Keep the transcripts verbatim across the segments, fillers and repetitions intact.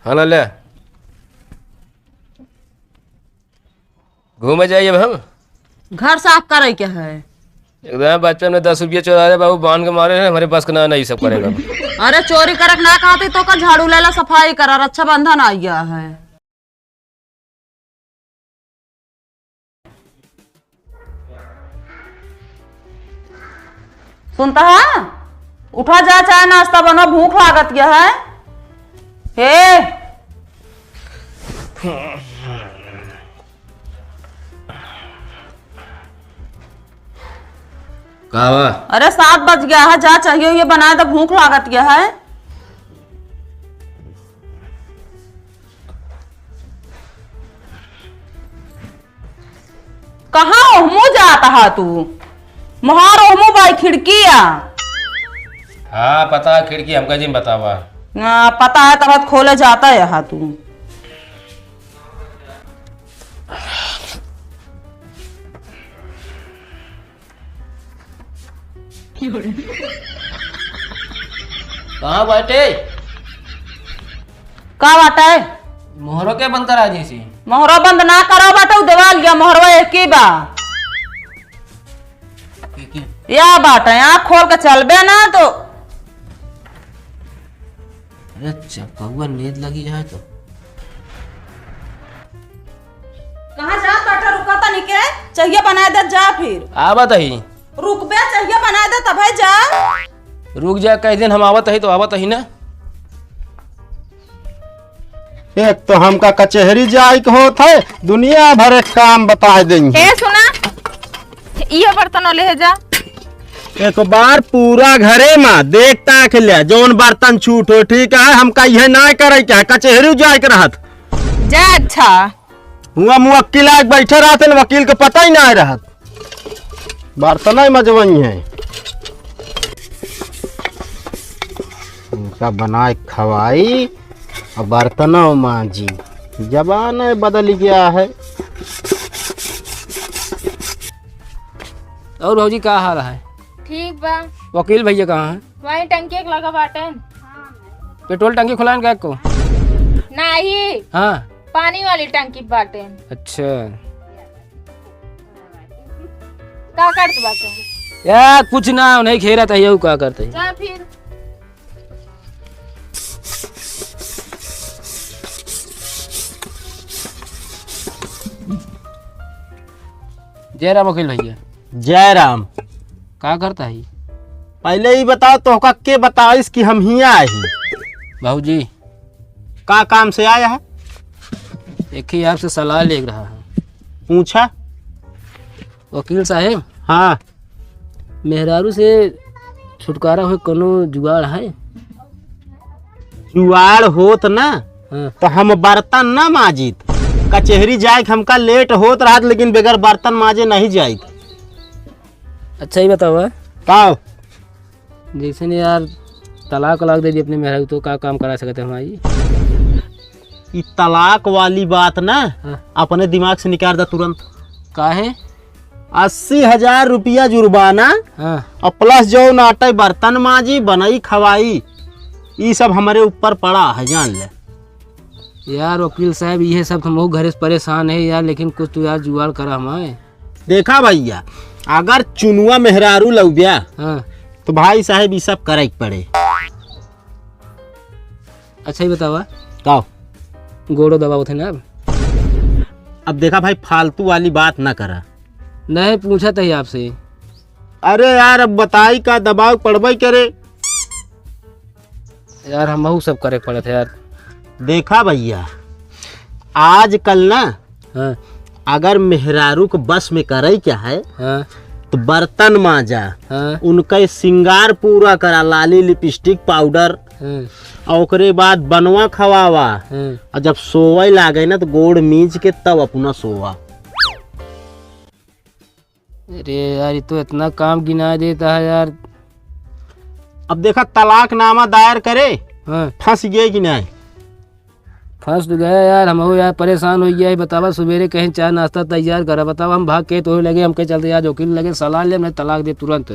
हाँ, ला ले। घूमे जाई अब हम। घर साफ करे के है। एकदम बचपन में दस रुपया चोरा ले बाबू, बांध के मारे हैं, हमरे बस के ना, नहीं सब करेगा। अरे चोरी करक ना कहते तो का झाड़ू लेला सफाई करा, रक्षाबंधन आ गया है। सुनता है? उठा जा, चाय नाश्ता बनो, भूख लागत गया है। हे। का बा? अरे सात बज गया है, जा चाहिए ये बना दे, भूख लागत गया है। कहाँ ओहमू जाता है तू? मोहार ओहमू बाई खिड़की आ। हाँ, पता है खिड़की, हमका जिन बतावा। हाँ, पता है तब खोले जाता है यहाँ तू। कहाँ बाटे? का बाटे? मोहरो के बंद करा जैसे। मोहरो बंद ना करो बाटे, उ देवाल गया, मोहरवा एक ही बा। के, के? या बाटे, आँख खोल के चलबे ना तो। अरे चपकौआ नींद लगी जाए तो। कहाँ जात बाटे? रुका तनी के, चाहिए बनाए दे जा फिर। आवत ही। रुकबे, चाहिए बनाए दे तबे जा। रुक जा, कई दिन हम आवत ही तो आवत ही ना। एक तो हमका कचहरी जाए के होत है, दुनिया भर एक काम बताए देंगे। ए सुना, इहे बर्तन ले जा। एक बार पूरा घरे मा देख ताक लिया, जौन बर्तन छूट हो, ठीक है, हमका यह ना करे के है, कचहरी जाए के रहत। जा अच्छा। हुआ मुवक्किल आके बैठे रहते न, वकील के पता ही ना रहत। बर्तन ही मजवई है। उनका बनाए खवाई और बर्तनों मांजी। जमाना बदल गया है। और भौजी का हाल है? ठीक बा। वकील भैया कहाँ हैं? वहीं टंकी एक लगा बाटे। पेट्रोल टंकी खुलाएन का को? नहीं। हाँ। पानी वाली टंकी बाटे। अच्छा। का करत बाटे? या कुछ ना, उन्हें घेरा था, यहू का करते हैं। जा फिर। जय राम वकील भैया। जय राम। का करता है? पहले ही बताओ, तोहका के बताइस कि हम हियाँ आए ही? बाबूजी। का काम से आया है? एक ही आपसे सलाह ले रहा है। पूछा। वकील साहेब। हाँ। मेहरारू से छुटकारा होए कोनो जुगाड़ है? जुगाड़ होत ना, हाँ। तो हम बर्तन ना माजित। कचहरी जाए के हमका लेट होत रहत, लेकिन बगैर बर्तन माजे नहीं जाइत। अच्छा, ये बताओ, हाँ? का? जैसे नहीं यार, तलाक वलाक दे दी अपने मेहरारू, तो का काम करा सकते हैं हमारी? ई तलाक वाली बात ना, हाँ। अपने दिमाग से निकाल दे तुरंत। काहे? अस्सी हजार रुपया जुर्माना, हाँ। और plus जो नाटे बर्तन माजी, बनाई खवाई, ई सब हमारे ऊपर पड़ा है, जान ले। यार वकील साहब, ये सब हम लोग घरे से परेशान है यार, लेकिन कुछ तो यार जुगाड़ करा हमारे। देखा भैया, अगर चुनुआ मेहरारू लौब्या, हाँ। तो भाई साहब, ई सब करे के पड़े। अच्छा, ये बतावा। का? गोड़ो दबावत है ना अब। अब देखा भाई, फालतू वाली बात ना करा। नहीं, पूछा था ही आपसे। अरे यार, अब बताई का, दबाव पड़बे करे। यार, हमहू सब करे पड़त है यार। देखा भैया, आजकल ना, हाँ। अगर मेहरारू के बस में करे क्या है, हाँ। तो बर्तन माजा, हाँ। उनका श्रृंगार पूरा करा, लाली, लिपस्टिक, पाउडर, हाँ। और ओकरे बाद बनवा खवावा, हाँ। और जब सोवे लागे ना, तो गोड़ मीज के तब अपना सोवा। अरे यार, ये तो इतना काम गिना देता है यार। अब देखा, तलाकनामा दायर करे, हाँ। फंस गए कि नहीं? फंस तो गया यार, हम हो यार, परेशान हो गया है। बतावा, सवेरे कहीं चाय नाश्ता तैयार करा, बतावा, हम भाग के तो लगे, हम कहे चलते यार वकील लगे सलाह ले, मैं तलाक दे तुरंत।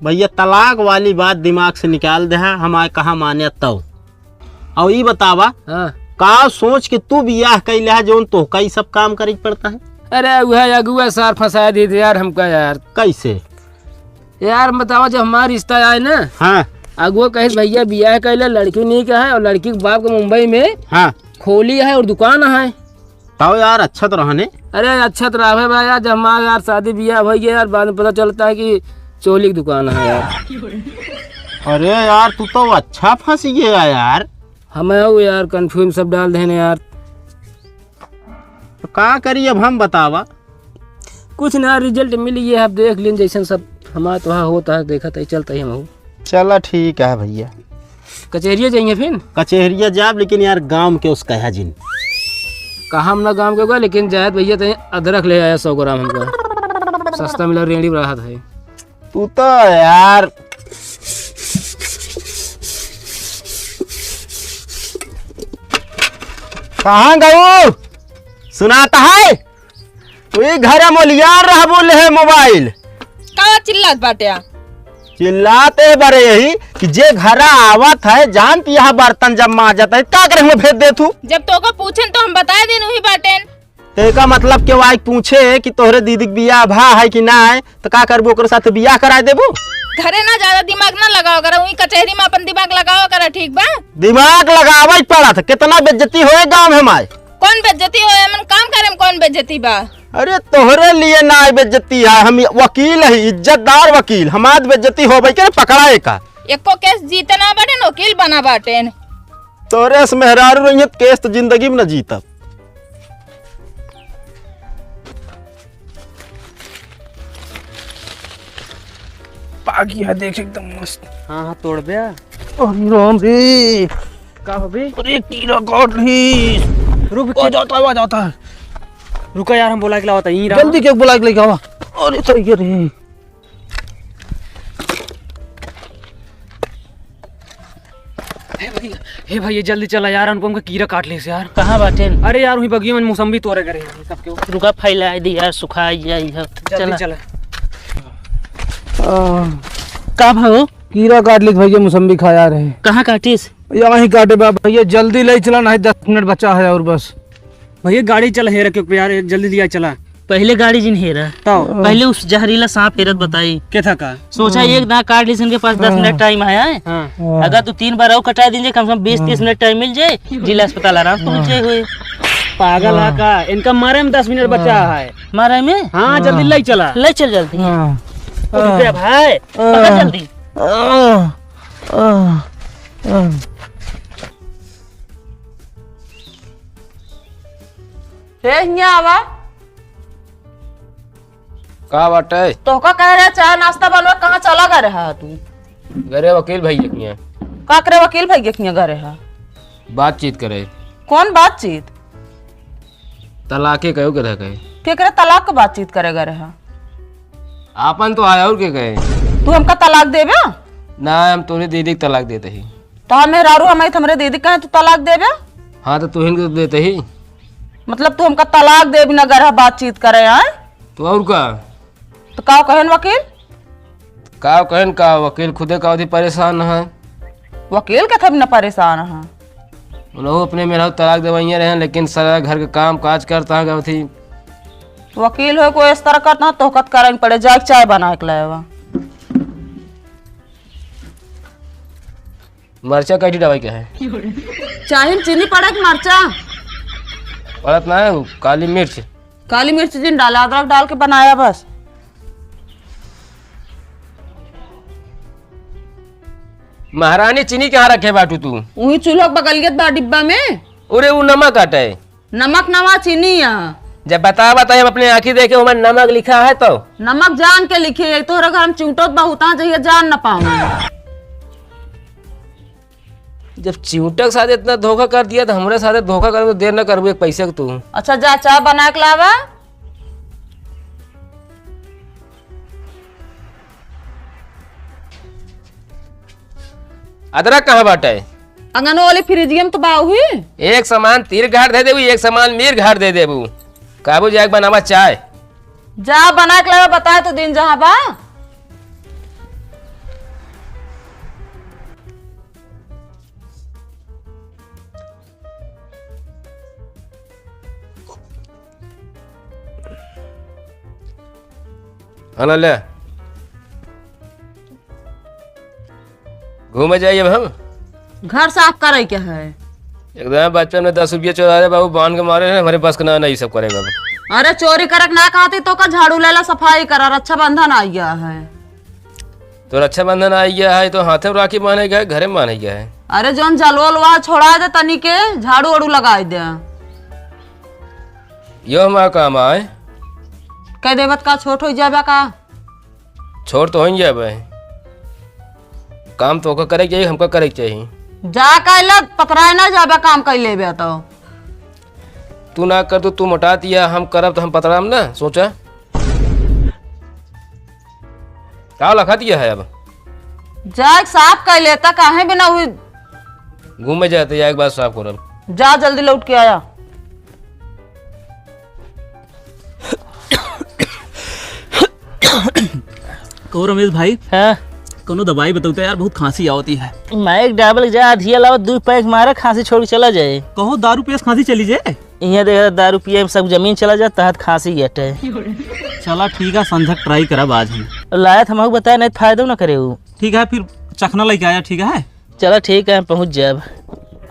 भैया, तलाक वाली बात दिमाग से निकाल दे, हम आए कहाँ माने तब। अउ ई बतावा, हाँ। का सोच के तू बियाह कइले है, जौन तोहका ई सब काम करे के पड़ता है? अरे, उहे अगुआ सार फंसाए दिहित यार हमका यार। कैसे? यार बतावा, जब हमार रिश्ता आए ना, हाँ। अगुआ कहिस, "भैया बियाह कइले, लड़की नीक है और लड़की के बाप के मुंबई में हाँ। खोली है और दुकान है।" तब यार, अच्छा तो रहने। अरे, अच्छा तो रहे बा यार, जब हमार यार शादी बियाह होइ गया यार, बाद में पता चलता है कि चोली की दुकान है यार। अरे यार, तू तो अच्छा फंस गया यार। हम हो यार, confuse सब डाल देने यार। तो का करी अब हम, बतावा? कुछ ना, result मिल गया, अब देख लीन जैसन सब हमार तो होता है, देखत ही चलत ही हम हो। चला ठीक है भैया। कचेहरिया जाइए फिर? कचेहरिया जाब, लेकिन यार गांव के उस कहा जिन। कहा हम ना गांव के होगा, लेकिन जायद भैया तहीं अदरक ले आया सौ ग्राम हमका। सस्ता मिला, रेंड़ी रहा था। तू तो यार। कहाँ गऊ? सुनात है? तू ई घरे मोलियार रह बोले है मोबाइल। का चिल्लात बाटे आ? चिल्लात ए बरे यही कि जे घरा आवत है, जानत ही बर्तन जब माजत है, का करे हुए भेज देत हू? जब तोका पूछेन तो हम बताए दिन उही बाटेन। एका मतलब के वाई पूछे कि तोहरे दीदी के बियाह भा है कि नाय, तो का करबू, ओकरे साथ बियाह कराए देबू? घरे ना ज्यादा दिमाग ना लगावा करा, उही कचहरी में अपन दिमाग लगावा करा, ठीक बा? दिमाग लगावे पड़त, कितना बेइज्जती होए गांव में हमारे। कौन बेइज्जती होए? हमन काम करे में कौन बेइज्जती बा? अरे तोहरे लिए ना बेइज्जती है, हम वकील है, इज्जतदार वकील, हमार बेइज्जती होबे के पकड़ा एका। एको केस जीते ना बाटेन, वकील बना बाटेन। तोरे से मेहरारू रही है, केस तो जिंदगी में ना जीतब। पागी है, देख एकदम मस्त। हाँ, हाँ, तोड़ बे। अरे राम रे। का हो बे? अरे कीड़ा काट ली। रुक, आ जाता है, आ जाता है। रुका यार, हम बोला के लावा था, यहीं रहा। जल्दी के बोला के लेके आवा। अरे तो ये रे। हे भैया, हे भैया, जल्दी चला यार, अनुपम का कीड़ा काट लेस यार। कहाँ बाटेन? अरे यार, वही बगिया में मौसम्बी तोड़े करे हैं सबके। रुका, फैला दी यार, सुखा जाई है। जल्दी चला। चला। आ, का भाव? कीड़ा काट लेस भैया, मौसम्बी खाया रहे। कहाँ काटिस? यहाँ ही काटे बा भैया, जल्दी ले चला, नहीं दस मिनट बचा है और बस। भैया, गाड़ी चला हेरा, क्यों यार, जल्दी दिया चला। पहले गाड़ी जिन हेरा। तो? पहले उस जहरीला सांप हेरत बताई। के था का? सोचा, एक दांत काट ली, इनके पास दस मिनट टाइम है, हैं? हाँ। अगर तू तीन बार और कटा दीजिए, कम से कम बीस तीस मिनट टाइम मिल जाए, जिला अस्पताल आराम से पहुंच जाए हुए। पागल है का? इनका मारे में दस मिनट बचा है। मारे में? हाँ, जल्दी ले चला। ले चल जल्दी। हाँ। रुपया भाई, पकड़ जल्दी। हे, हियाँ आवा। का बाटे? तोहका कह रहे चाय नाश्ता बनवा, कहाँ चला गए रहा तू? घरे वकील भैया के हियाँ। का करे वकील भैया के हियाँ गए रहा? बातचीत करे। कौन बातचीत? तलाके कहो के रह गए। केकरे तलाक के बातचीत करे गए रहा? आपन तो आया और के कहे? तू हमका तलाक देबे? ना, हम तोरे दीदी के तलाक देते ही। तो हम मेहरारू हमारी, हमरे दीदी कहे तू तलाक देबे? हाँ, तो तुहिन के देते ही। मतलब तू हमका तलाक देबे ना, गरहा बातचीत करे, आय? तो और का? तो का कहेन वकील? का कहेन का, वकील खुदे का अवधि परेशान है। वकील के थब न परेशान है। उन्हों अपने मेहरारू तलाक देवइया रहे, लेकिन सारा घर के काम काज करता है अवधि। वकील हो कोई इस तरह करता है, तोहकत करे पड़े, जाके चाय बना के लावा। मरचा कैठी दवाई के है? चाही में चीनी पड़े कि मरचा? पड़त ना है, काली मिर्च। काली मिर्च जिन डाला, अदरक डाल के बनाया बस। महारानी, चीनी कहाँ रखे बाटू तू? वही चूल्हा के बगलियत बा डिब्बा में। अरे, उ नमक आटे। नमक नवा चीनी आ। जब बता, बता, हम अपने आँखी देखे, ओमे नमक लिखा है तो? नमक जान के लिखे, तोहरे घर हम चिउटत बहुत हाँ, जहिया जान न पाऊँ। जब चिउटक के साथ इतना धोखा कर दिया, तो हमरे साथ धोखा करे में देर न करबू, एक पैसे के तू। अच्छा, जा चाय बना के लावा। अदरक कहाँ बाटे? अंगनो वाली फ्रिजिया में तो बा हुई। एक समान तीर घाट दे देबू, एक समान मीर घाट दे देबू। काबू जाके बनावा चाय। जा बना के लावा, बताए तो दिन जहाँ बा। हाँ ना, ले। घूमे जाई अब हम। घर साफ करे के है। एकदम बचपन में दस रुपया चोरा रहे बाबू, बांध के मारे रहे, हमरे बस के ना, ना ई सब करे बाबू। अरे चोरी करक ना कहती तो का, झाड़ू लेला सफाई करा, रक्षाबंधन आ गया है। तो रक्षाबंधन आ गया है तो हाथे में राखी बांधे गए, घरे में बांधे गया है। अरे जौन जलवा उलवा छोड़ा दे तनी के, झाड़ू ओड़ू लगाई दे। यो हमारा काम आए। कह देबत का छोट हो जाबे का? छोट तो हो ही जाबे। काम तो ओकर करे के चाहिए, हमका करे के चाहिए। जा कहले पतराए ना जाबे, काम कर लेबे तो। तू ना कर, तू, तू मोटा दिया, हम करब तो हम पतराम ना, सोचा। का लखा दिया है अब? जा साफ कर लेता, काहे बिना हुई? घूमे जाते या एक बार साफ करब। जा जल्दी लौट के आया। कहो रमेश भाई, हाँ? कोनो दवाई बताओ तो यार, बहुत खांसी आवती है। मैं एक डबल जा अधिया लावा, दो पैक मारा, खांसी छोड़ के चला जाए। कहो दारू पियस खांसी चली जाए। इहाँ देखा दारू पिए में सब जमीन चला जाए, तहत खांसी गेट है। चला ठीक है, संझक ट्राई करब आज हम। लायत हमहू बताए, नहीं फायदा ना करे उ। ठीक है, फिर चखना लेके आया, ठीक है? चला ठीक है, हम पहुँच जाब।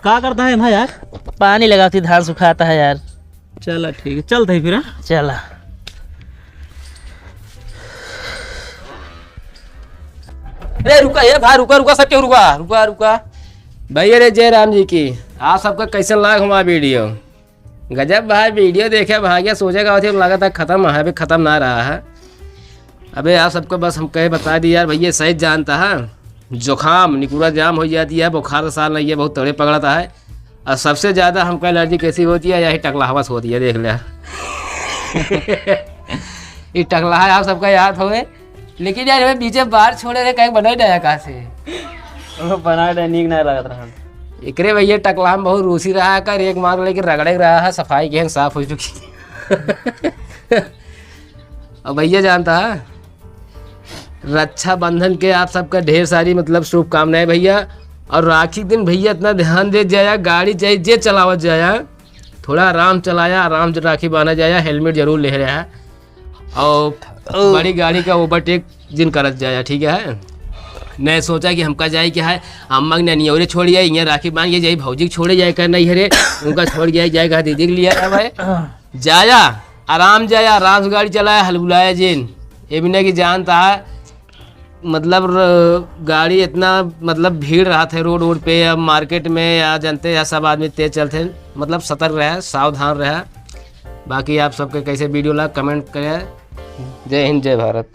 का करता है ना यार? पानी लगाती, धान सुखाता है यार। चला ठीक है, चलते हैं फिर, हाँ? चला। अरे रुका, ए भाई, रुका, रुका, सब क्यों रुका, रुका, रुका। भैया रे, जय राम जी की। आप सबका कैसन लाग हमारा वीडियो? गजब भाई, वीडियो देखे भाग्य सोचेगा होती, लगा था खत्म है, अभी खत्म ना रहा है। अबे आप सबको बस हम कहे बता दी यार, भैया सही जानता है, जुकाम निकुरा जाम हो जाती है, बुखार तो साल नहीं है, बहुत तगड़े पकड़ता है। और सबसे ज्यादा हमको एलर्जी कैसी होती है, यही टकलाहवा से होती है, देख ले। ये टकलाहा आप सबका याद होवे, लेकिन यार, हमें बीचे बार छोड़े रहे, कहीं बनाई ना कहाँ से। वो बनाए रहे, नीक ना लगत रहन। एकरे भैया टकलाहा में बहुत रूसी रहा कर, एक मार लेके रगड़े रहा है, सफाई के साफ हो चुकी। अब भैया जानता है, रक्षाबंधन के आप सबका ढेर सारी मतलब शुभकामनाएं भैया। और राखी के दिन भैया इतना ध्यान दे जाया, गाड़ी चाहे जे चलावत जाया, थोड़ा आराम चलाया, आराम से राखी बांधा जाया, हेलमेट जरूर ले रहा। और ओ। बड़ी गाड़ी का ओवरटेक जिन करत जाया, ठीक है? नहीं सोचा कि हमका जाए क्या है, अम्मा के ननियौरे छोड़ जाए, इहाँ राखी बांध के जाए, भौजी के छोड़े जाए कर नहीं है रे, उनका छोड़ जाए, जाए कहा दीदी के लिए आया भाई। जाया, आराम जाया, आराम से गाड़ी चलाया, हलबुलाया जिन। ये भी नहीं कि जानता है, मतलब, र-, गाड़ी इतना, मतलब, भीड़ रहत है रोड, रोड पे या मार्केट में, या जानते हैं, या सब आदमी तेज चलते हैं, मतलब, सतर्क रहे, सावधान रहे। बाकी आप सबके कैसे वीडियो लगा, कमेंट करें। जय हिंद, जय भारत।